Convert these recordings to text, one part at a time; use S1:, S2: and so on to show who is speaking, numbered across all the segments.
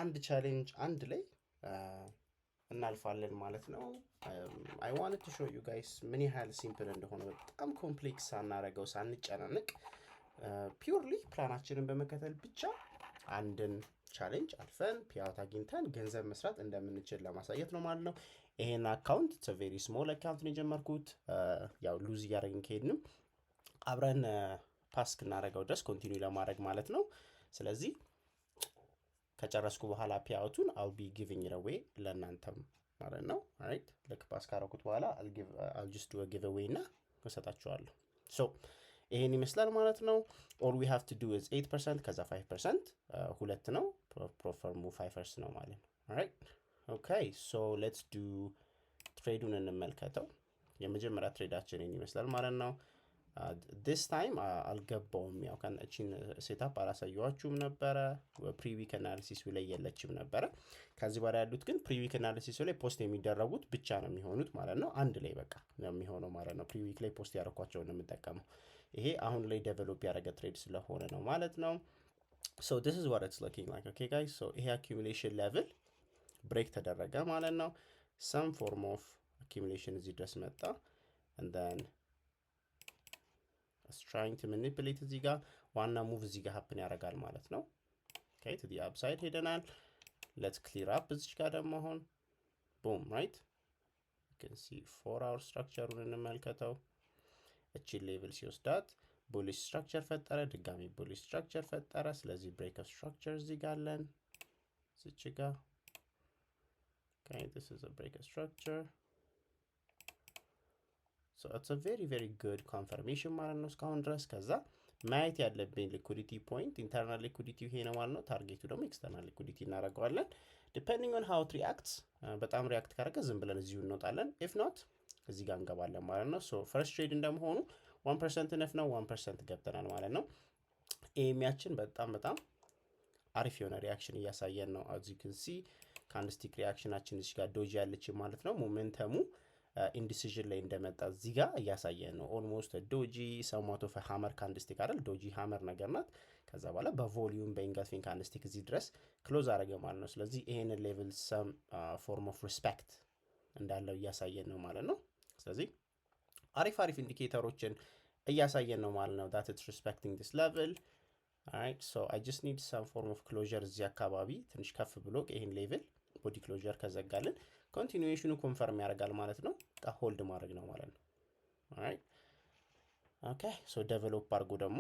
S1: አንድ challenge አንድ ላይ እናልፋለን ማለት ነው። I want to show you guys ምን ያህል simple እንደሆነ፣ በጣም complex ሳናረገው፣ ሳንጨናንቅ፣ purely plan ኣችንን በመከተል ብቻ አንድን challenge አልፈን payout አግኝተን ገንዘብ መስራት እንደምንችል ለማሳየት ነው ማለት ነው። ይሄን account very small account ነው የጀመርኩት። ያው lose እያደረግን ከሄድንም አብረን pass እስክናደርገው ድረስ continue ለማድረግ ማለት ነው። ስለዚህ ከጨረስኩ በኋላ payout ኡን I'll be giving it away ለእናንተም ማለት ነው። Right፣ ልክ pass ካረኩት በኋላ I'll just do giveaway እና እሰጣችኋለሁ። So ይሄን ይመስላል ማለት ነው። All we have to do is 8% ከዛ 5%፣ ሁለት ነው። Prop firm ኡ 5ers ነው ማለት ነው። Right, okay, so let's do trade ኡን እንመልከተው። የመጀመሪያ trade ኣችን ይህን ይመስላል ማለት ነው። This time አልገባውም። ያው እቺን setup አላሳየኋችሁም ነበረ። Pre-week analysis ኡ ላይ የለችም ነበረ። ከዚህ በኋላ ያሉት ግን pre-week analysis ኡ ላይ post የሚደረጉት ብቻ ነው የሚሆኑት ማለት ነው። አንድ ላይ በቃ ነው የሚሆነው ማለት ነው። Pre-week ላይ post ያደረኳቸውን ነው የምጠቀመው። ይሄ አሁን ላይ develop ያደረገ trade ስለሆነ ነው ማለት ነው። So this is what it's looking like, okay guys። So ይሄ accumulation level break ተደረገ ማለት ነው። Some form of accumulation እዚህ ድረስ መጣ and then it's trying to manipulate። እዚህ ጋር ዋና move እዚህ ጋር happen ያደርጋል ማለት ነው። Okay, to the upside ሄደናል። Let's clear up። እዚች ጋር ደግሞ አሁን boom, right, you can see 4 hour structure ኡን እንመልከተው። እቺን level ሲወስዳት bullish structure ፈጠረ፣ ድጋሚ bullish structure ፈጠረ። ስለዚህ break of structure እዚህ ጋር አለን፣ እዚች ጋር። Okay, this is a break of structure, so it's a very, very good confirmation ማለት ነው እስካሁን ድረስ። ከዛ ማየት ያለብኝ liquidity point internal liquidity ይሄ ነው ማለት ነው። Target ኡ ደግሞ external liquidity እናደርገዋለን። Depending on how it reacts፣ በጣም react ካደረገ ዝም ብለን እዚሁ እንወጣለን። If not እዚህ ጋር እንገባለን ማለት ነው። So first trade እንደመሆኑ 1% enough ነው። 1% ገብተናል ማለት ነው። AME ያችን በጣም በጣም አሪፍ የሆነ reaction እያሳየን ነው። As you can see candlestick reaction ኣችን እዚህ ጋር doji ያለች ማለት ነው። Momentum ኡ indecision ላይ እንደመጣ እዚህ ጋር እያሳየን ነው። Almost doji, somewhat of hammer candlestick አይደል? Doji hammer ነገር ናት። ከዛ በኋላ በ volume በ engulfing candlestick እዚህ ድረስ close አደረገ ማለት ነው። ስለዚህ ይሄንን level some form of respect እንዳለው እያሳየን ነው ማለት ነው። ስለዚህ አሪፍ አሪፍ indicator ኦችን እያሳየን ነው ማለት ነው that it's respecting this level. Alright, so I just need some form of closure እዚህ አካባቢ ትንሽ ከፍ ብሎ ይሄን level body closure ከዘጋልን continuation ኑ confirm ያደርጋል ማለት ነው። Hold ማድረግ ነው ማለት ነው። Alright, okay, so develop አድርጎ ደግሞ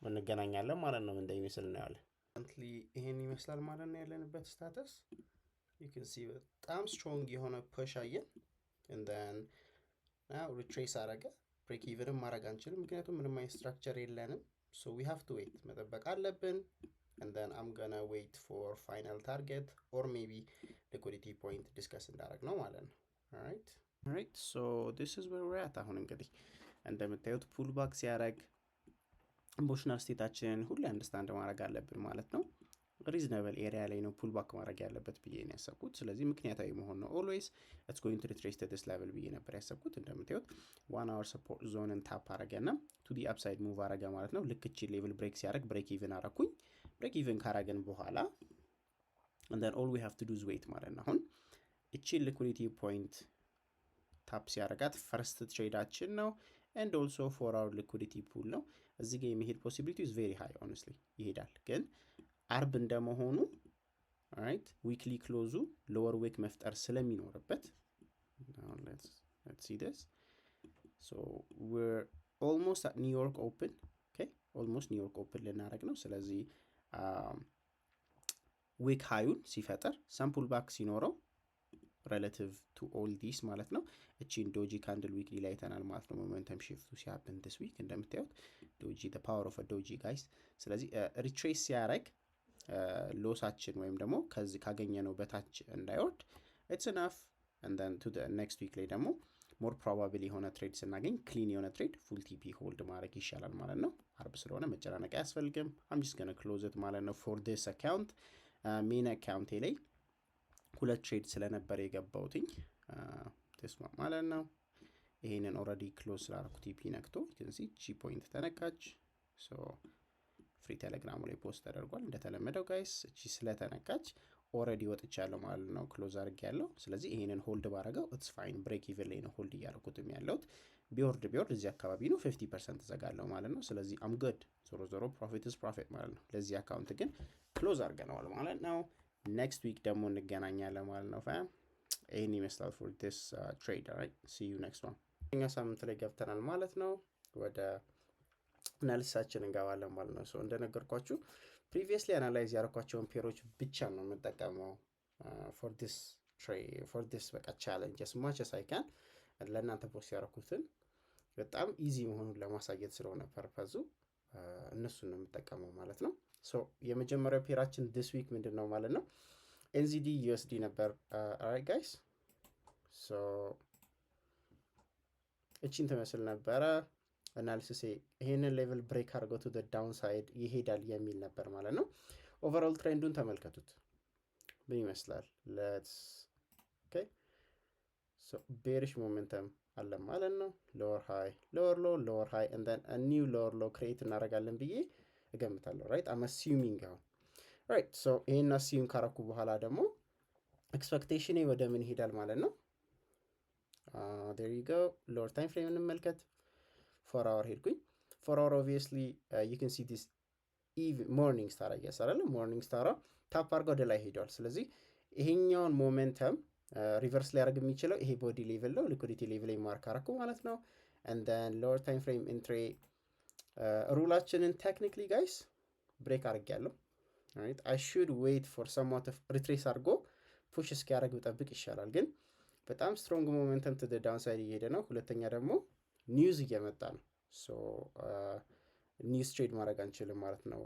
S1: እንገናኛለን ማለት ነው። እንደሚመስል እናየዋለን። ይሄን ይመስላል ማለት ነው ያለንበት status። You can see በጣም strong የሆነ push አየን and then now retrace አረገ። Break even ም ማድረግ አንችልም፣ ምክንያቱም ምንም አይነት structure የለንም። So we have to wait፣ መጠበቅ አለብን። And then I'm gonna wait for final target or maybe liquidity point discuss እንዳደረግ ነው ማለት ነው። Alright, so this is where we're at። አሁን እንግዲህ እንደምታዩት pullback ሲያደርግ emotional state ኣችንን ሁሌ understand ማድረግ አለብን ማለት ነው። Reasonable area ላይ ነው pullback ማድረግ ያለበት ብዬ ነው ያሰብኩት። ስለዚህ ምክንያታዊ መሆን ነው። Always it's going to retrace this level ብዬ ነበር ያሰብኩት። እንደምታዩት 1 hour support zone ን tap አረገና to the upside move አረገ ማለት ነው። ልክ እቺ level break ሲያደርግ break even አረኩኝ። Break even ካረግን በኋላ and then all we have to do is wait ማለት ነው። አሁን እቺን liquidity point tap ሲያደርጋት first trade ኣችን ነው and also 4 hour liquidity pool ነው። እዚህ ጋር የመሄድ possibility is very high, honestly ይሄዳል። ግን አርብ እንደመሆኑ, right, weekly close ኡ lower wick መፍጠር ስለሚኖርበት፣ let's see this. So we're almost at New York open, okay, almost New York open ልናደርግ ነው። ስለዚህ wick high ኡን ሲፈጥር some pullback ሲኖረው relative to all this ማለት ነው። እቺን doji candle weekly ላይ አይተናል ማለት ነው። Momentum shift ኡ ሲ happen this week እንደምታዩት doji, power of doji, guys። ስለዚህ retrace ሲያደርግ loss ኣችን ወይም ደግሞ ከዚህ ካገኘነው በታች እንዳይወርድ it's enough, and then to next week ላይ ደግሞ more probable የሆነ trade ስናገኝ clean የሆነ trade full TP hold ማድረግ ይሻላል ማለት ነው። አርብ ስለሆነ መጨናነቅ አያስፈልግም። I'm just gonna close it ማለት ነው for this account። Main account ኤ ላይ ሁለት trade ስለነበረ የገባውትኝ this ማለት ነው። ይሄንን already close ስላደረኩ TP ነክቶ see ቺ point ተነካች። Free ቴሌግራሙ ላይ post ተደርጓል። እንደተለመደው guys፣ እቺ ስለተነካች already ወጥቻለሁ ማለት ነው፣ close አድርጌያለሁ። ስለዚህ ይሄንን hold ባረገው it's fine። Break even ላይ ነው hold እያደረኩትም ያለሁት። ቢወርድ ቢወርድ እዚህ አካባቢ ነው፣ 50% እዘጋለሁ ማለት ነው። ስለዚህ I'm good። ዞሮ ዞሮ profit is profit ማለት ነው። ለዚህ account ግን close አድርገነዋል ማለት ነው። Next week ደግሞ እንገናኛለን ማለት ነው። Fam፣ ይህን ይመስላል for this trade። Right፣ see you next one። እኛ ሳምንት ላይ ገብተናል ማለት ነው። ወደ analysis ኣችን እንገባለን ማለት ነው። So እንደነገርኳችሁ previously analyze ያደረኳቸውን pair ኦች ብቻ ነው የምጠቀመው for this በቃ challenge። As much as I can ለእናንተ post ያደረኩትን በጣም easy መሆኑን ለማሳየት ስለሆነ purpose ኡ እነሱን ነው የምጠቀመው ማለት ነው። So የመጀመሪያው pair ኣችን this week ምንድን ነው ማለት ነው? NZD USD ነበር። Alright guys፣ so እቺን ትመስል ነበረ analysis። ይሄንን level break አድርገው to downside ይሄዳል የሚል ነበር ማለት ነው። Overall trend ኡን ተመልከቱት ምን ይመስላል? Let's okay፣ bearish momentum አለ ማለት ነው። Lower high፣ lower low፣ lower high and then new lower low create እናደርጋለን ብዬ እገምታለሁ። Right፣ I'm assuming አሁን፣ right? So ይሄን assume ካረኩ በኋላ ደግሞ expectation ኔ ወደ ምን ይሄዳል ማለት ነው? There you go። Lower time frame እንመልከት። 4 hour ሄድኩኝ። 4 hour obviously you can see this morning star እያሳራለ morning star ኣ tap አድርጋ ወደ ላይ ሄደዋል። ስለዚህ ይሄኛውን momentum reverse ሊያደርግ የሚችለው ይሄ body level ነው። Liquidity level mark አረኩ ማለት ነው። And then lower time frame entry rule ኣችንን technically guys break አድርጌያለሁ። I should wait for somewhat retrace አድርጎ push እስኪያደርግ ብጠብቅ ይሻላል። ግን በጣም strong momentum to downside እየሄደ ነው። ሁለተኛ ደግሞ news እየመጣ ነው። So news trade ማድረግ አንችልም ማለት ነው።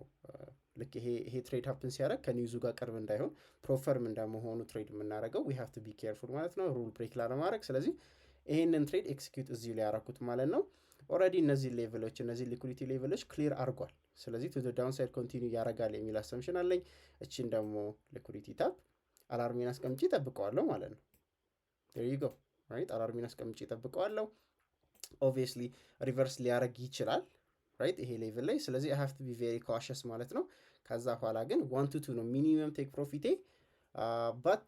S1: ልክ ይሄ trade happen ሲያደርግ ከ news ኡ ጋር ቅርብ እንዳይሆን፣ prop firm እንደመሆኑ trade የምናደርገው we have to be careful ማለት ነው፣ rule break ላለማድረግ። ስለዚህ ይሄንን trade execute እዚሁ ላይ ያረኩት ማለት ነው። Already እነዚህ level ኦች፣ እነዚህ liquidity level ኦች clear አድርጓል። ስለዚህ to downside continue ያደርጋል የሚል assumption አለኝ። እቺን ደግሞ liquidity tap alarm ኤን አስቀምጬ እጠብቀዋለሁ ማለት ነው። There you go፣ right፣ alarm ኤን አስቀምጬ እጠብቀዋለሁ። Obviously reverse ሊያደርግ ይችላል፣ right፣ ይሄ level ላይ። ስለዚህ I have to be very cautious ማለት ነው። ከዛ በኋላ ግን 1 to 2 ነው minimum take profit ኤ፣ but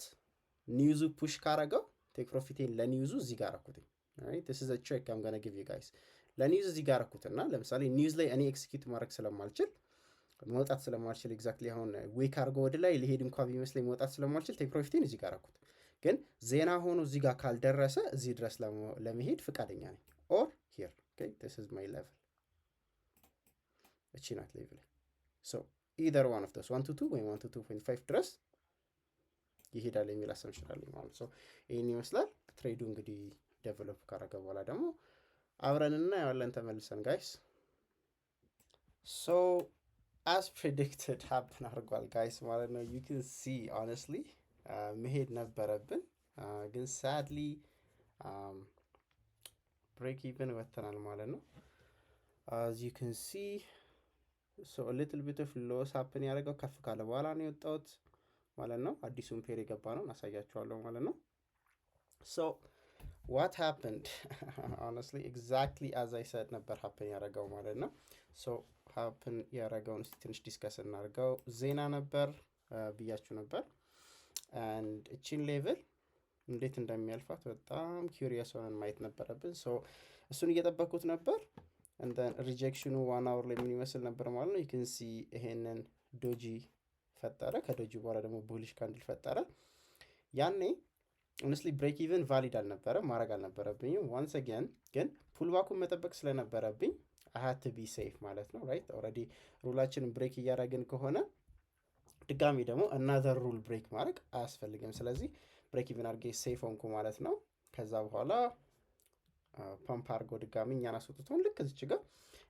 S1: news ኡ push ካረገው take profit ኤን ለ news ኡ እዚህ ጋር አረኩትኝ። This is a trick I'm gonna give you guys። ለ news እዚህ ጋር አረኩትና ለምሳሌ news ላይ እኔ execute ማድረግ ስለማልችል፣ መውጣት ስለማልችል፣ exactly አሁን wick አድርጎ ወደ ላይ ሊሄድ እንኳ ቢመስለኝ መውጣት ስለማልችል take profit ኤን እዚህ ጋር አረኩት። ግን ዜና ሆኖ እዚህ ጋር ካልደረሰ እዚህ ድረስ ለመሄድ ፍቃደኛ ነኝ። Or here፣ this is my level፣ እቺ ናት level። So either one of those 1 to 2 ወይም 1 to 2.5 ድረስ ይሄዳል የሚል assumption አለኝ ማለት ነው። ይህን ይመስላል trade ኡ። እንግዲህ develop ካረገ በኋላ ደግሞ አብረን እናየዋለን ተመልሰን guys። So as predicted happen አድርጓል guys ማለት ነው። You can see honestly መሄድ ነበረብን፣ ግን sadly break even ወጥተናል ማለት ነው። As you can see, so little bit of loss happen ያደረገው ከፍ ካለ በኋላ ነው የወጣሁት ማለት ነው። አዲሱን pair የገባ ነው እናሳያችኋለሁ ማለት ነው። So what happened? Honestly, exactly as I said ነበር happen ያደረገው ማለት ነው። So happen ያደረገውን እስቲ ትንሽ discuss እናድርገው። ዜና ነበር ብያችሁ ነበር። And እቺን level እንዴት እንደሚያልፋት በጣም curious ሆነን ማየት ነበረብን። So እሱን እየጠበኩት ነበር። And then rejection ኑ 1 hour ላይ ምን ይመስል ነበር ማለት ነው። You can see ይሄንን doji ፈጠረ። ከ doji በኋላ ደግሞ bullish candle ፈጠረ። ያኔ honestly break even valid አልነበረም፣ ማድረግ አልነበረብኝም። Once again ግን pullback ኡን መጠበቅ ስለነበረብኝ I had to be safe ማለት ነው። Right፣ already rule ኣችንን break እያደረግን ከሆነ ድጋሚ ደግሞ another rule break ማድረግ አያስፈልግም። ስለዚህ break even አድርጌ safe ሆንኩ ማለት ነው። ከዛ በኋላ ፓምፕ አድርጎ ድጋሚ እኛን አስወጥቶን ልክ እዚች ጋር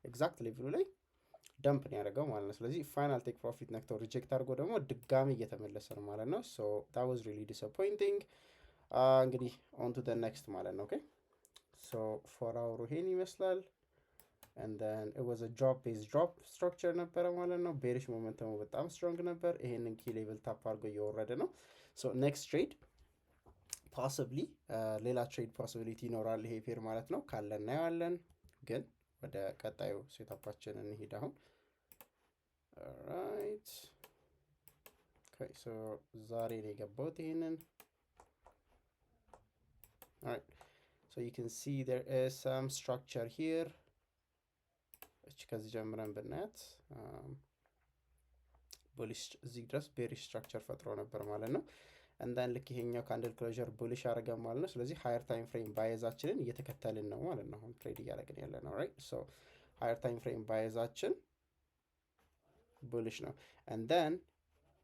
S1: exact level ኡ ላይ dump ነው ያደረገው ማለት ነው። ስለዚህ final take profit ነክተው reject አድርጎ ደግሞ ድጋሚ እየተመለሰ ነው ማለት ነው። So that was really disappointing። እንግዲህ on to the next ማለት ነው። Okay፣ so 4 hour ኡ ይሄን ይመስላል። And then it was a drop base drop structure ነበረ ማለት ነው። Bearish momentum ኡ በጣም strong ነበር። ይሄንን key level tap አድርጎ እየወረደ ነው። So next trade possibly ሌላ trade possibility ይኖራል ይሄ pair ማለት ነው። ካለ እናየዋለን። ግን ወደ ቀጣዩ setup ኣችን እንሂድ አሁን። Alright, okay, so ዛሬ ነው የገባሁት ይሄንን። Alright, so you can see there is some structure here. እች ከዚህ ጀምረን ብናያት bullish እዚህ ድረስ bearish structure ፈጥሮ ነበር ማለት ነው። And then ልክ ይሄኛው candle closure bullish አደረገ ማለት ነው። ስለዚህ higher time frame bias ኣችንን እየተከተልን ነው ማለት ነው። አሁን trade እያደረግን ያለ ነው፣ right? So higher time frame bias ኣችን bullish ነው። And then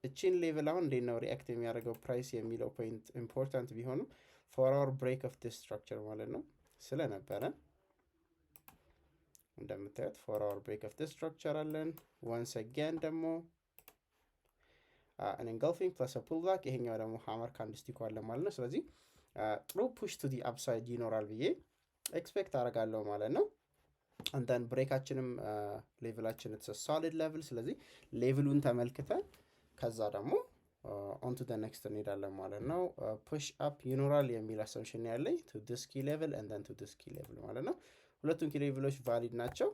S1: እቺን level አሁን እንዴት ነው react የሚያደርገው price የሚለው point important ቢሆንም 4 hour break of this structure ማለት ነው ስለነበረ እንደምታዩት 4 hour break of this structure አለን። Once again ደግሞ an engulfing plus pullback፣ ይሄኛው ደግሞ hammer candlestick አለ ማለት ነው። ስለዚህ ጥሩ push to the upside ይኖራል ብዬ expect አደርጋለሁ ማለት ነው። And then break ኣችንም level ኣችን it's solid level። ስለዚህ level ኡን ተመልክተን ከዛ ደግሞ on to next እንሄዳለን ማለት ነው። Push up ይኖራል የሚል assumption ያለኝ to this key level and then to this key level ማለት ነው። ሁለቱም key level ኦች valid ናቸው።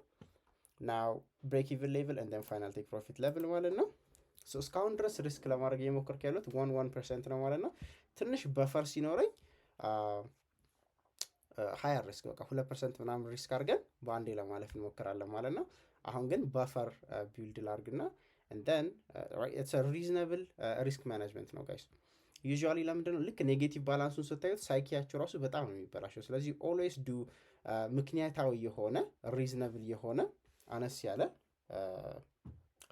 S1: Now break even level and then final take profit level ማለት ነው። እስካሁን ድረስ risk ለማድረግ እየሞከርኩ ያሉት 1.1% ነው ማለት ነው። ትንሽ buffer ሲኖረኝ higher risk በቃ 2% ምናምን risk አድርገን በአንዴ ለማለፍ እንሞክራለን ማለት ነው። አሁን ግን buffer build ላርግና and then it's reasonable risk management ነው guys። Usually ለምንድን ነው ልክ negative balance ኡን ስታዩት psyche ያችሁ ራሱ በጣም ነው የሚበላሸው። ስለዚህ always do ምክንያታዊ የሆነ፣ reasonable የሆነ፣ አነስ ያለ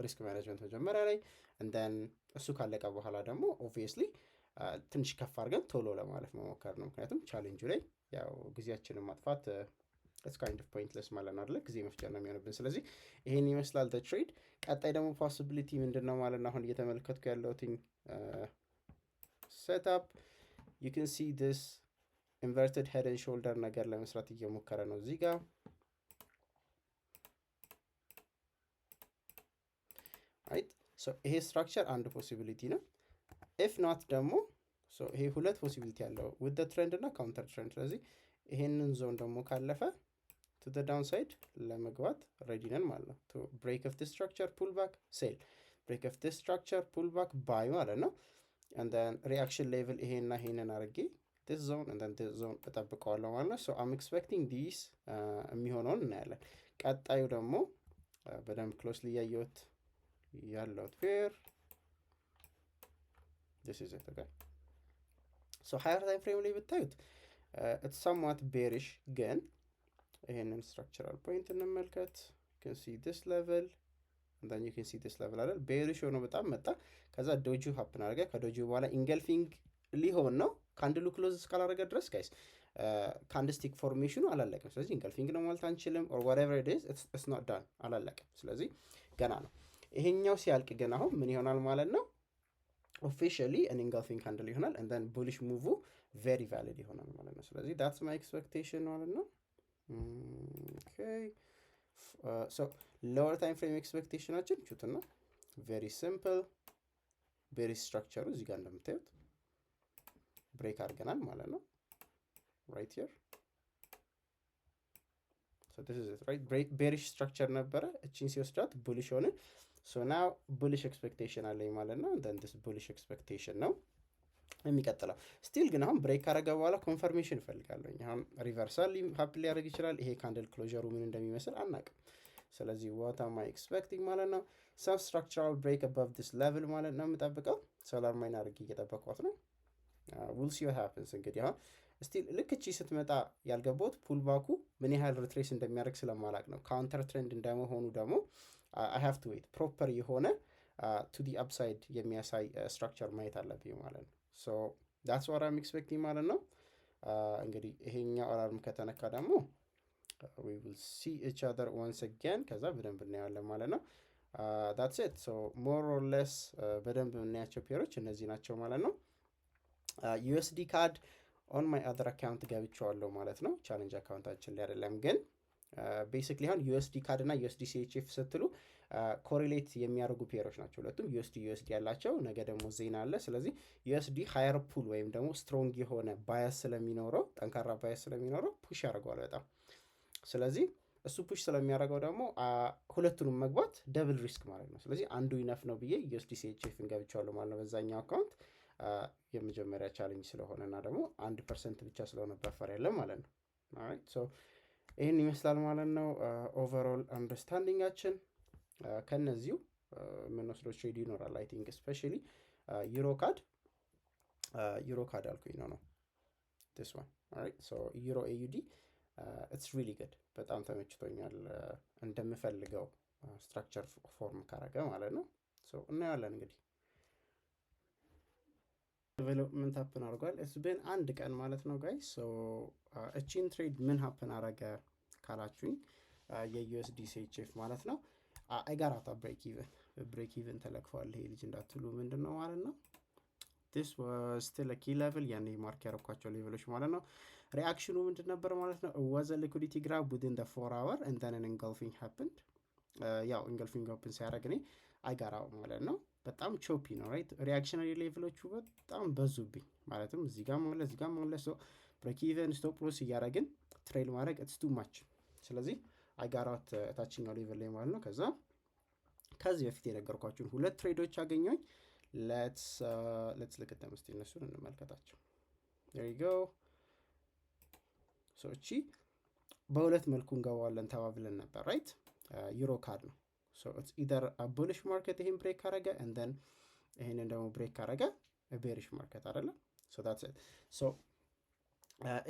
S1: risk management መጀመሪያ ላይ and then እሱ ካለቀ በኋላ ደግሞ obviously ትንሽ ከፍ አድርገን ቶሎ ለማለፍ መሞከር ነው። ምክንያቱም ቻሌንጁ ላይ ያው ጊዜያችንን ማጥፋት it's kind of pointless ማለት ነው አይደለ? ጊዜ መፍጃ ነው የሚሆንብን። ስለዚህ ይሄን ይመስላል trade። ቀጣይ ደግሞ possibility ምንድን ነው ማለት ነው? አሁን እየተመለከትኩ ያለሁትኝ setup you can see this inverted head and shoulder ነገር ለመስራት እየሞከረ ነው እዚህ ጋር፣ right? ይሄ structure አንድ possibility ነው። If not ደግሞ ይሄ ሁለት possibility ያለው with trend እና counter trend። ስለዚህ ይሄንን ዞን ደግሞ ካለፈ to the downside ለመግባት ready ነን ማለት ነው። To break of this structure, pull back, sell, break of this structure, pull back, buy ማለት ነው። And then reaction level ይሄና ይሄንን አድርጌ this zone and then this zone እጠብቀዋለሁ ማለት ነው። So I'm expecting this፣ የሚሆነውን እናያለን። ቀጣዩ ደግሞ በደንብ closely እያየሁት ያለሁት pair this is it, okay? So higher time frame ላይ ብታዩት it's somewhat bearish፣ ግን ይሄንን structural point እንመልከት። Can see this level and then you can see this level አይደል? Bearish ሆኖ በጣም መጣ። ከዛ doji happen አደረገ። ከ doji በኋላ engulfing ሊሆን ነው። Candle ኡ close እስካላደረገ ድረስ guys candlestick formation ኑ አላለቀም። ስለዚህ engulfing ነው ማለት አንችልም። Or whatever it is, it's not done፣ አላለቀም። ስለዚህ ገና ነው። ይሄኛው ሲያልቅ ግን አሁን ምን ይሆናል ማለት ነው? Officially an engulfing candle ይሆናል and then bullish move very valid ይሆናል ማለት ነው። ስለዚህ that's my expectation ማለት ነው። Okay, so lower time frame expectation ኣችን ቹትና very simple bearish structure ኡ እዚህ ጋር እንደምታዩት break አድርገናል ማለት ነው። Right here, right? Bearish structure ነበረ። እቺን ሲወስዳት bullish ሆነ። So now bullish expectation አለኝ ማለት ነው። Then this bullish expectation ነው የሚቀጥለው። Still ግን አሁን break ካረገ በኋላ confirmation እፈልጋለሁ። አሁን reversal happen ሊያደርግ ይችላል። ይሄ candle closure ኡ ምን እንደሚመስል አናውቅም። ስለዚህ what am I expecting ማለት ነው? Some structural break above this level ማለት ነው የምጠብቀው። So alarm ኤን አድርጌ እየጠበኳት ነው። We'll see what happens። እንግዲህ አሁን still ልክ እቺ ስትመጣ ያልገባሁት pullback ኡ ምን ያህል retrace እንደሚያደርግ ስለማላቅ ነው። Counter trend እንደመሆኑ ደግሞ I have to wait፣ proper የሆነ to the upside የሚያሳይ structure ማየት አለብኝ ማለት ነው። So that's what I'm expecting ማለት ነው። እንግዲህ ይሄኛው alarm ከተነካ ደግሞ we will see each other once again፣ ከዛ በደንብ እናየዋለን ማለት ነው። That's it። So more or less በደንብ የምናያቸው pair ኦች እነዚህ ናቸው ማለት ነው። USD CAD on my other account ገብቼዋለሁ ማለት ነው። Challenge account ኣችን ላይ አይደለም፣ ግን basically አሁን USD CAD እና USD CHF ስትሉ correlate የሚያደርጉ pair ኦች ናቸው። ሁለቱም USD USD ያላቸው፣ ነገ ደግሞ ዜና አለ። ስለዚህ USD higher pull ወይም ደግሞ strong የሆነ bias ስለሚኖረው፣ ጠንካራ bias ስለሚኖረው push ያደርገዋል በጣም። ስለዚህ እሱ push ስለሚያደርገው ደግሞ ሁለቱንም መግባት double risk ማለት ነው። ስለዚህ አንዱ enough ነው ብዬ USDCHF ን ገብቻለሁ ማለት ነው በዛኛው account፣ የመጀመሪያ challenge ስለሆነ እና ደግሞ 1% ብቻ ስለሆነ buffer ያለ ማለት ነው። So ይህን ይመስላል ማለት ነው overall understanding ኣችን። ከነዚሁ የምንወስደው trade ይኖራል። I think especially EURCAD፣ EURCAD አልኩኝ ነው this one, alright? So EURAUD, it's really good፣ በጣም ተመችቶኛል። እንደምፈልገው structure form ካረገ ማለት ነው። So እናየዋለን እንግዲህ። Development happen አድርጓል። It's been አንድ ቀን ማለት ነው guys። So እቺን trade ምን happen አረገ ካላችሁኝ የ USDCHF ማለት ነው፣ I got out break even። Break even ተለክፏል ይሄ ልጅ እንዳትሉ፣ ምንድን ነው ማለት ነው፣ this was still key level፣ ያኔ mark ያረኳቸው level ኦች ማለት ነው። Reaction ኑ ምንድን ነበር ማለት ነው? Was a liquidity grab within 4 hour and then engulfing happened። ያው engulfing open ሲያደርግ እኔ I got out ማለት ነው። በጣም choppy ነው, right? Reactionary level ኦቹ በጣም በዙብኝ። ማለትም እዚህ ጋር አለ፣ እዚህ ጋር አለ። So break even፣ stop loss እያደረግን trail ማድረግ it's too much። ስለዚህ I got out ታችኛው level ላይ ማለት ነው። ከዛ ከዚህ በፊት የነገርኳችሁን ሁለት trade ኦች አገኘኝ። Let's look at them፣ እስቲ እነሱን እንመልከታቸው። There you go። So እቺ በሁለት መልኩ እንገባዋለን ተባብለን ነበር, right? EURCAD ነው። So it's either bullish market ይሄን break ካረገ and then ይሄንን ደግሞ break ካረገ bearish market አይደለም። So that's it። So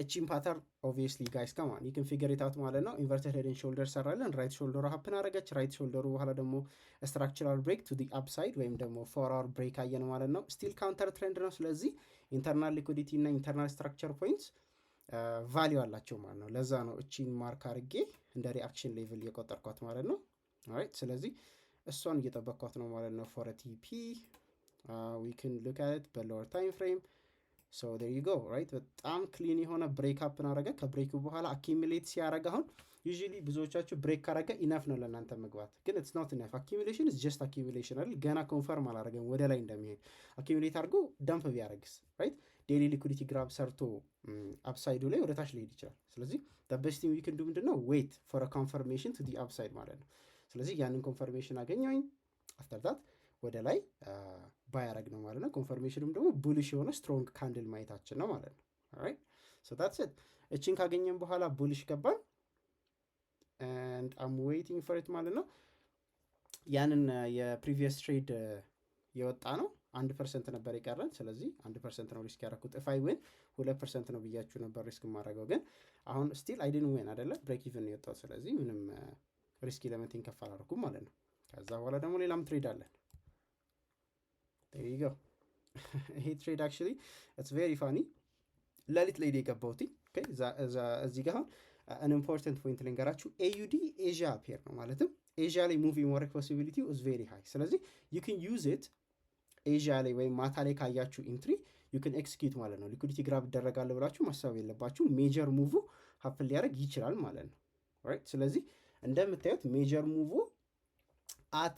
S1: እቺን pattern obviously, guys, come on, you can figure it out ማለት ነው። Inverted head and shoulder ሰራለን። Right shoulder ኡ happen አረገች። Right shoulder ኡ በኋላ ደግሞ structural break to the upside ወይም ደግሞ 4 hour break አየን ማለት ነው። Still counter trend ነው። ስለዚህ internal liquidity እና internal structure points value አላቸው ማለት ነው። ለዛ ነው እቺን mark አድርጌ እንደ reaction level እየቆጠርኳት ማለት ነው። Alright፣ ስለዚህ እሷን እየጠበቅኳት ነው ማለት ነው። For TP we can look at በ lower time frame። So there you go, right? በጣም clean የሆነ break up አረገ። ከ break ኡ በኋላ accumulate ሲያረግ፣ አሁን usually ብዙዎቻችሁ break ካረገ enough ነው ለእናንተ መግባት፣ ግን it's not enough። Accumulation is just accumulation አይደል? ገና confirm አላረገም ወደ ላይ እንደሚሄድ። Accumulate አድርጎ dump ቢያደረግስ, right? Daily liquidity grab ሰርቶ upside ኡ ላይ ወደ ታች ሊሄድ ይችላል። ስለዚህ best thing we can do ምንድን ነው? Wait for confirmation to the upside ማለት ነው። ስለዚህ ያንን confirmation አገኘሁኝ። After that ወደ ላይ buy ያረግ ነው ማለት ነው። Confirmation ኑም ደግሞ bullish የሆነ strong candle ማየታችን ነው ማለት ነው። Alright, so that's it። እችን ካገኘን በኋላ bullish ገባን and I'm waiting for it ማለት ነው። ያንን የ previous trade የወጣ ነው፣ 1% ነበር የቀረን። ስለዚህ 1% ነው risk ያደረኩት። If I win 2% ነው ብያችሁ ነበር risk የማደርገው፣ ግን አሁን still I didn't win አደለ፣ break even ነው የወጣው። ስለዚህ ምንም risk element ኤን ከፍ አላደረኩም ማለት ነው። ከዛ በኋላ ደግሞ ሌላም trade አለን። Go፣ ይሄ trade actually it's very funny። ሌሊት ላይ የገባሁት። እዚህ ጋር አሁን an important point ልንገራችሁ። AUD Asia pair ነው፣ ማለትም ኤዥያ ላይ move የማድረግ possibility is very high። ስለዚህ you can use it ኤዥያ ላይ ወይም ማታ ላይ ካያችሁ entry you can execute ማለት ነው። Liquidity grab ይደረጋል ብላችሁ ማሰብ የለባችሁ። Major move happen ሊያደርግ ይችላል ማለት ነው። Right፣ ስለዚህ እንደምታዩት major move at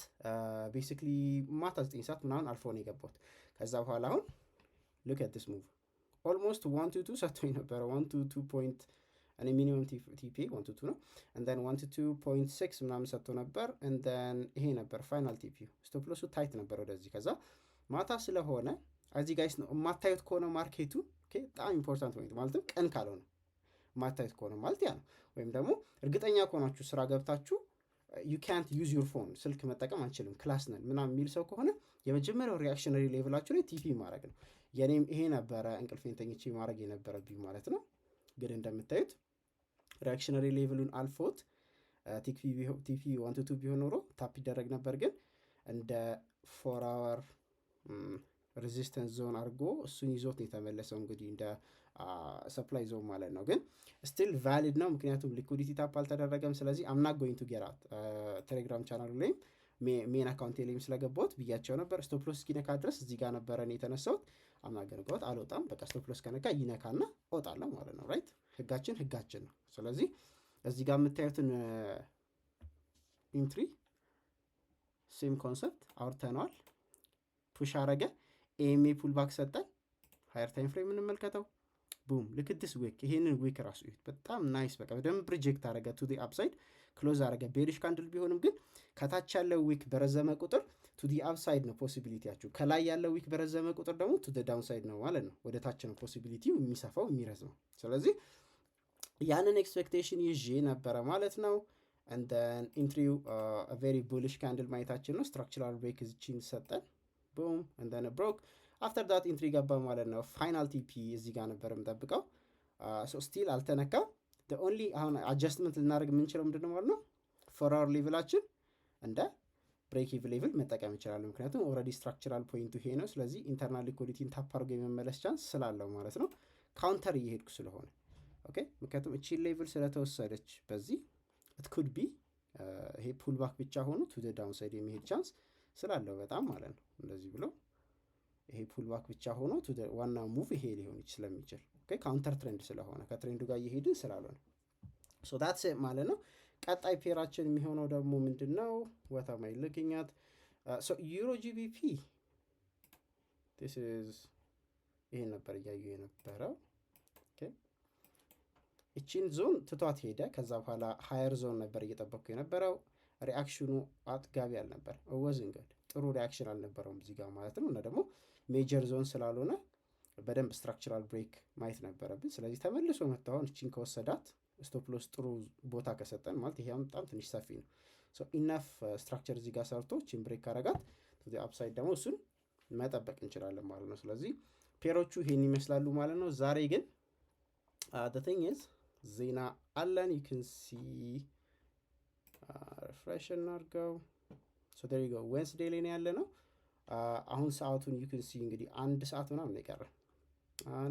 S1: basically ማታ 9 ሰዓት ምናምን አልፎ ነው የገባሁት። ከዛ በኋላ አሁን look at this move፣ almost 1 to 2 ሰጥቶኝ ነበረ። 1 to 2 point፣ እኔ minimum TP 1 to 2 ነው፣ and then 1 to 2.6 ምናምን ሰጥቶ ነበር። And then ይሄ ነበር final TP። Stop loss ኡ tight ነበር ወደዚህ። ከዛ ማታ ስለሆነ እዚህ guys ነው የማታዩት ከሆነ market ኡ፣ በጣም important point፣ ማለትም ቀን ካልሆነ የማታዩት ከሆነ ማለት ያ ነው። ወይም ደግሞ እርግጠኛ ከሆናችሁ ስራ ገብታችሁ ዩ ካንት ዩዝ ዩር ፎን፣ ስልክ መጠቀም አንችልም class ነን ምናምን የሚል ሰው ከሆነ የመጀመሪያው reactionary level ኣችሁ ላይ TP ማድረግ ነው። የኔም ይሄ ነበረ እንቅልፌን ተኝቼ ማድረግ የነበረብኝ ማለት ነው። ግን እንደምታዩት reactionary level ኡን አልፎት TP 1 to 2 ቢሆን ኖሮ tap ይደረግ ነበር። ግን እንደ 4 hour resistance zone አድርጎ እሱን ይዞት ነው የተመለሰው። እንግዲህ እንደ supply zone ማለት ነው። ግን still valid ነው፣ ምክንያቱም liquidity tap አልተደረገም። ስለዚህ I'm not going to get out። ቴሌግራም ቻናሉ ላይም main account ኤ ላይም ስለገባሁት ብያቸው ነበር። Stop loss እስኪነካ ድረስ እዚህ ጋር ነበረ እኔ የተነሳሁት። I'm not gonna go out፣ አልወጣም። በቃ stop loss ከነካ ይነካና እወጣለሁ ማለት ነው። Right፣ ህጋችን ህጋችን ነው። ስለዚህ እዚህ ጋር የምታዩትን entry same concept አውርተነዋል። Push አረገ፣ EMA pullback ሰጠን። Higher time frame የምንመልከተው Boom, look at this wick። ይሄንን wick ራሱ እዩት። በጣም nice። በቃ በደንብ reject አረገ፣ to the upside close አረገ። Bearish candle ቢሆንም ግን ከታች ያለው wick በረዘመ ቁጥር to the upside ነው possibility ያችሁ። ከላይ ያለው wick በረዘመ ቁጥር ደግሞ to downside ነው ማለት ነው። ወደ ታች ነው possibility ው የሚሰፋው፣ የሚረዝመው። ስለዚህ ያንን expectation ይዤ ነበረ ማለት ነው። And then entry ው very bullish candle ማየታችን ነው። Structural break እዚችን ሰጠን፣ boom, and then broke። After that entry ገባ ማለት ነው። Final TP እዚህ ጋር ነበር የምጠብቀው። Still አልተነካም። Only አሁን adjustment ልናደርግ የምንችለው ምንድነው ማለት ነው? 4 hour level ኣችን እንደ break even level መጠቀም እንችላለን። ምክንያቱም already structural point ኡ ይሄ ነው። ስለዚህ internal liquidity ን tap አድርጎ የመመለስ chance ስላለው ማለት ነው። Counter እየሄድኩ ስለሆነ፣ okay። ምክንያቱም እቺን level ስለተወሰደች በዚህ it could be ይሄ pullback ብቻ ሆኖ to downside የሚሄድ chance ስላለው በጣም ማለት ነው። እንደዚህ ብሎ ይሄ pullback ብቻ ሆኖ ዋና move ይሄ ሊሆን ስለሚችል፣ counter trend ስለሆነ፣ ከ trend ኡ ጋር እየሄድን ስላልሆነ፣ so that's ማለት ነው። ቀጣይ pair ኣችን የሚሆነው ደግሞ ምንድን ነው? What am I looking at? Euro GBP። ይሄን ነበር እያዩ የነበረው። እቺን ዞን ትቷት ሄደ። ከዛ በኋላ higher zone ነበር እየጠበቅኩ የነበረው። Reaction ኑ አጥጋቢ አልነበር፣ wasn't good፣ ጥሩ reaction አልነበረውም እዚህ ጋር ማለት ነው። እና ደግሞ major zone ስላልሆነ በደንብ structural break ማየት ነበረብን። ስለዚህ ተመልሶ መጥቶ አሁን እቺን ከወሰዳት፣ stop loss ጥሩ ቦታ ከሰጠን፣ ማለት ይሄ በጣም ትንሽ ሰፊ ነው። Enough structure እዚህ ጋር ሰርቶ እቺን break ካረጋት upside ደግሞ እሱን መጠበቅ እንችላለን ማለት ነው። ስለዚህ pair ኦቹ ይሄን ይመስላሉ ማለት ነው። ዛሬ ግን thing is ዜና አለን። You can see፣ refresh እናድርገው። So there you go፣ Wednesday ላይ ነው ያለ ነው። አሁን ሰዓቱን you can see፣ እንግዲህ አንድ ሰዓት ምናምን ነው የቀረ፣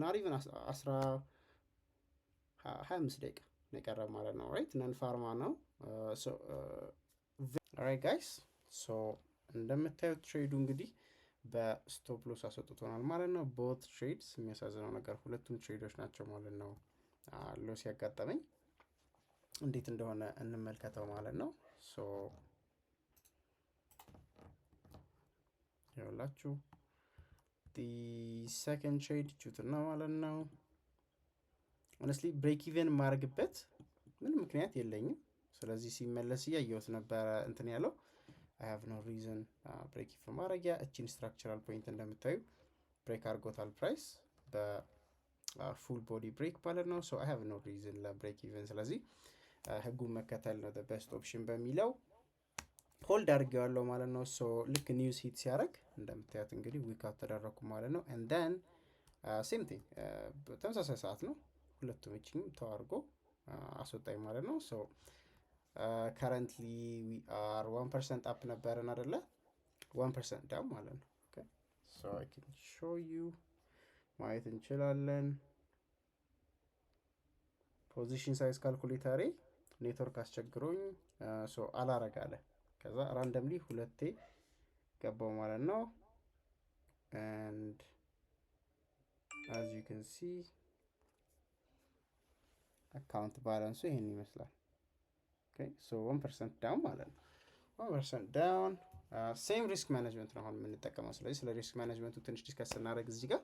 S1: not even፣ 25 ደቂቃ ነው የቀረ ማለት ነው። Right, non-farm ነው። Right guys, so እንደምታዩት trade ኡ እንግዲህ በ stop loss አስወጥቶናል ማለት ነው። Both trades፣ የሚያሳዝነው ነገር ሁለቱም trade ኦች ናቸው ማለት ነው loss ያጋጠመኝ። እንዴት እንደሆነ እንመልከተው ማለት ነው። So ይኸውላችሁ second trade ቹት ነው ማለት ነው። Honestly break even የማደርግበት ምንም ምክንያት የለኝም። ስለዚህ ሲመለስ እያየሁት ነበረ እንትን ያለው። I have no reason break even ማድረጊያ። እቺን structural point እንደምታዩ break አድርጎታል price በ full body break ማለት ነው። So I have no reason ለ break even። ስለዚህ ህጉን መከተል ነው best option በሚለው hold አድርጌዋለሁ ማለት ነው። So ልክ news hit ሲያደርግ እንደምታዩት እንግዲህ wick out ተደረግኩ ማለት ነው። And then same thing፣ ተመሳሳይ ሰዓት ነው፣ ሁለቱም እችኝም ተዋርጎ አስወጣኝ ማለት ነው። So currently we are 1% up ነበርን አደለ? 1% down ማለት ነው። So I can show you፣ ማየት እንችላለን። Position size calculator ኤ network አስቸግሮኝ so አላረግ አለ። ከዛ randomly ሁለቴ ገባው ማለት ነው። And as you can see account balance ኡ ይሄን ይመስላል። So 1% down ማለት ነው። 1% down፣ same risk management ነው አሁን የምንጠቀመው። ስለዚህ ስለ risk management ኡ ትንሽ discuss ስናደርግ እዚህ ጋር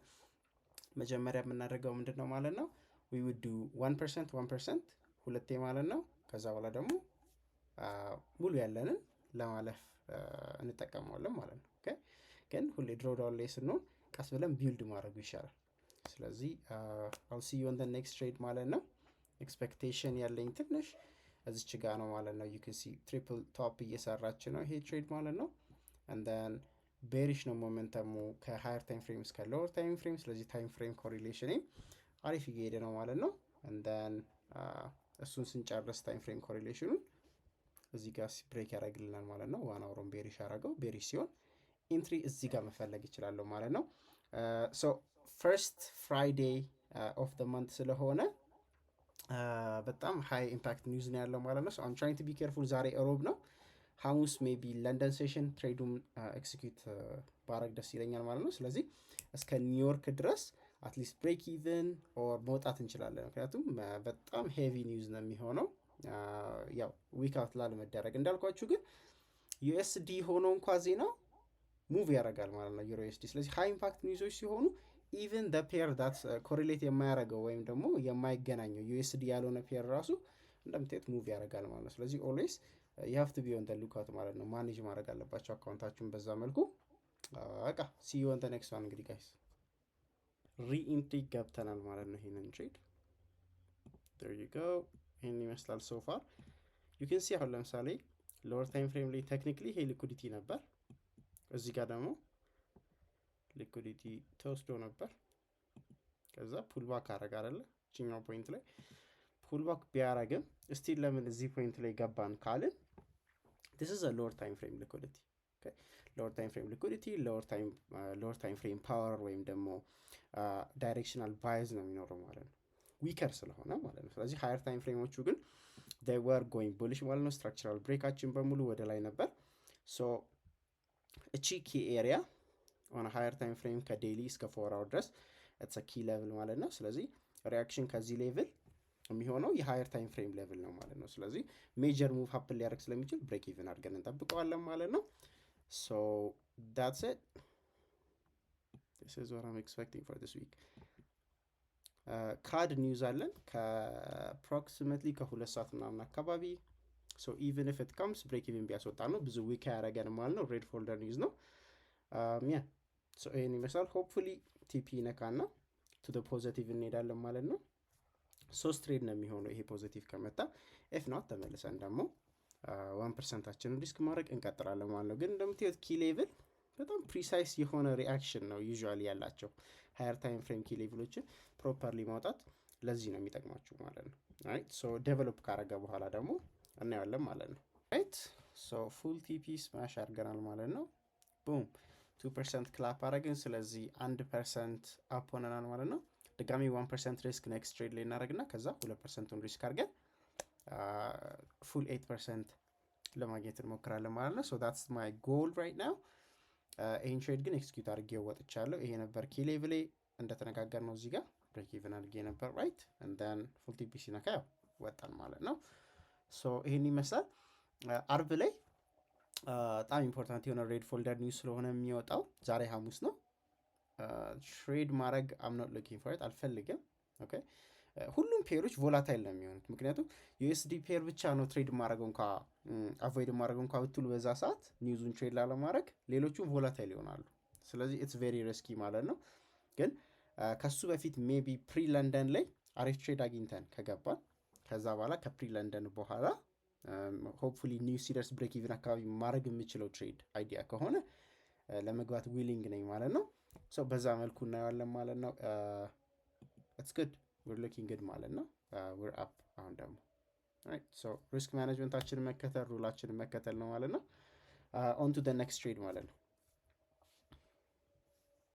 S1: መጀመሪያ የምናደርገው ምንድን ነው ማለት ነው? We would do 1%፣ 1% ሁለቴ ማለት ነው። ከዛ በኋላ ደግሞ ሙሉ ያለንን ለማለፍ እንጠቀመዋለን ማለት ነው። ግን ሁሌ drawdown ላይ ስንሆን ቀስ ብለን build ማድረጉ ይሻላል። ስለዚህ I'll see you on next trade ማለት ነው። Expectation ያለኝ ትንሽ እዚች ጋ ነው ማለት ነው። You can see triple top እየሰራች ነው ይሄ trade ማለት ነው። And then bearish ነው momentum ኡ ከ higher time frame እስከ lower time frame። ስለዚህ time frame correlation አሪፍ እየሄደ ነው ማለት ነው። And then እሱን ስንጨርስ time frame correlation ኑን እዚህ ጋር break ያደርግልናል ማለት ነው። 1 hour ኡን bearish ያደረገው፣ bearish ሲሆን entry እዚህ ጋር መፈለግ ይችላለሁ ማለት ነው። So first Friday of the month ስለሆነ በጣም high impact news ነው ያለው ማለት ነው። I'm trying to be careful። ዛሬ እሮብ ነው። ሐሙስ maybe London session trade ኡም execute ባረግ ደስ ይለኛል ማለት ነው። ስለዚህ እስከ ኒውዮርክ ድረስ at least break even or መውጣት እንችላለን። ምክንያቱም በጣም heavy news ነው የሚሆነው፣ ያው wick out ላለመደረግ። እንዳልኳችሁ ግን USD ሆኖ እንኳ ዜናው move ያደርጋል ማለት ነው Euro USD። ስለዚህ high impact news ኦች ሲሆኑ Even the pair that correlate የማያደርገው ወይም ደግሞ የማይገናኘው USD ያልሆነ pair ራሱ እንደምታዩት move ያደርጋል ማለት ነው። ስለዚህ always you have to be on the lookout ማለት ነው። Manage ማድረግ አለባችሁ account ኣችሁን በዛ መልኩ። በቃ see you on the next one። እንግዲህ guys፣ re-entry ገብተናል ማለት ነው። ይሄንን trade there you go፣ ይህን ይመስላል so far። You can see አሁን ለምሳሌ lower time frame ላይ technically ይሄ liquidity ነበር። እዚህ ጋር ደግሞ liquidity ተወስዶ ነበር። ከዛ pullback አረግ አይደለ? እችኛው point ላይ pullback ቢያረግም still ለምን እዚህ point ላይ ገባን ካልን this is lower time frame liquidity፣ lower time frame liquidity፣ lower time frame power ወይም ደግሞ directional bias ነው የሚኖረው ማለት ነው፣ weaker ስለሆነ ማለት ነው። ስለዚህ higher time frame ኦቹ ግን were going bullish ማለት ነው። Structural break ኣችን በሙሉ ወደ ላይ ነበር። So እቺ key area on higher time frame ከ daily እስከ 4 hour ድረስ it's key level ማለት ነው። ስለዚህ reaction ከዚህ level የሚሆነው የ higher time frame level ነው ማለት ነው። ስለዚህ major move happen ሊያደርግ ስለሚችል break even አድርገን እንጠብቀዋለን ማለት ነው። So that's it። This is what I'm expecting for this week። CAD news አለን ከ approximately ከ2 ሰዓት ምናምን አካባቢ። So even if it comes break even ቢያስወጣ ነው ብዙ weak ያደረገን ማለት ነው። Red folder news ነው። Yeah, so ይህን ይመስላል። Hopefully TP ነካና to positive እንሄዳለን ማለት ነው። ሶስት trade ነው የሚሆነው ይሄ positive ከመጣ። If not ተመልሰን ደግሞ 1% ኣችንን risk ማድረግ እንቀጥላለን ማለት ነው። ግን እንደምታዩት key level በጣም precise የሆነ reaction ነው usually ያላቸው። Higher time frame key level ኦችን properly ማውጣት ለዚህ ነው የሚጠቅማችሁ ማለት ነው። Right, so develop ካረገ በኋላ ደግሞ እናየዋለን ማለት ነው። Right, so full TP smash አድርገናል ማለት ነው። Boom፣ 2% clap አረግን። ስለዚህ 1% up ሆነናል ማለት ነው። ድጋሚ 1% risk next trade ላይ እናደረግና ከዛ 2% ኡን risk አድርገን full 8% ለማግኘት እንሞክራለን ማለት ነው። So that's my goal right now። ይህን trade ግን execute አድርጌ ወጥቻለሁ። ይሄ ነበር key level ኤ፣ እንደተነጋገርነው እዚህ ጋር break even አድርጌ ነበር፣ right? And then full TP ሲነካ ያው ወጣን ማለት ነው። So ይህን ይመስላል። አርብ ላይ በጣም important የሆነ red folder news ስለሆነ የሚወጣው፣ ዛሬ ሐሙስ ነው። Trade ማድረግ I'm not looking for it፣ አልፈልግም። Okay፣ ሁሉም pair ኦች volatile ነው የሚሆኑት። ምክንያቱም USD pair ብቻ ነው trade ማድረገው እንኳ avoid ማድረገው እንኳ ብትሉ በዛ ሰዓት news ኡን trade ላለማድረግ ሌሎቹ volatile ይሆናሉ። ስለዚህ it's very risky ማለት ነው። ግን ከሱ በፊት maybe pre London ላይ አሪፍ trade አግኝተን ከገባን፣ ከዛ በኋላ ከ pre London በኋላ hopefully news ሲደርስ break even አካባቢ ማድረግ የምችለው trade idea ከሆነ ለመግባት willing ነኝ ማለት ነው። So በዛ መልኩ እናየዋለን ማለት ነው። It's good፣ we're looking good ማለት ነው። We're up። አሁን ደግሞ risk management ኣችንን መከተል፣ rule ኣችንን መከተል ነው ማለት ነው። On to next trade ማለት ነው።